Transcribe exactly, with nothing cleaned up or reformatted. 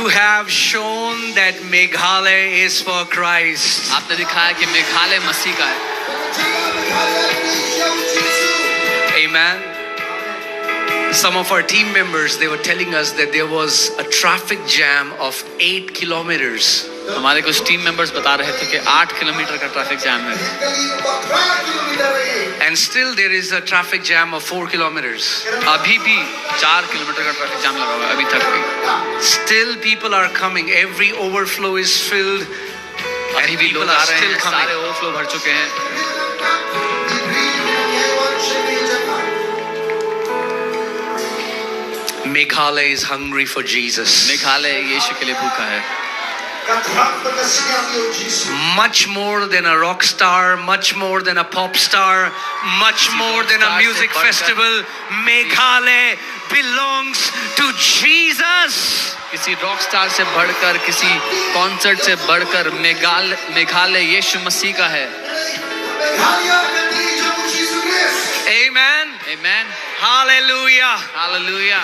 You have shown that Meghalaya is for Christ. आपने दिखाया कि मेघालय मसीह का है। Amen. Some of our team members, they were telling us that there was a traffic jam of eight kilometers. हमारे कुछ टीम मेंबर्स बता रहे थे कि आठ किलोमीटर का ट्रैफिक जैम है। And still there is a traffic jam of four kilometers. अभी भी चार किलोमीटर का ट्रैफिक जैम लगा हुआ है अभी तक भी। Still people are coming. Every overflow is filled. अभी भी लोग आ रहे हैं, सारे ओवरफ्लो भर चुके हैं। Meghalaya is hungry for Jesus. मेघालय यीशु के लिए भूखा है। Much more than a rock star, much more than a pop star, much more than a music festival, Meghalaya belongs to Jesus. किसी रॉक स्टार से बढ़कर, किसी कॉन्सर्ट से बढ़कर मेघाल मेघालय यीशु मसीह का है। Amen. Amen. Hallelujah. Hallelujah.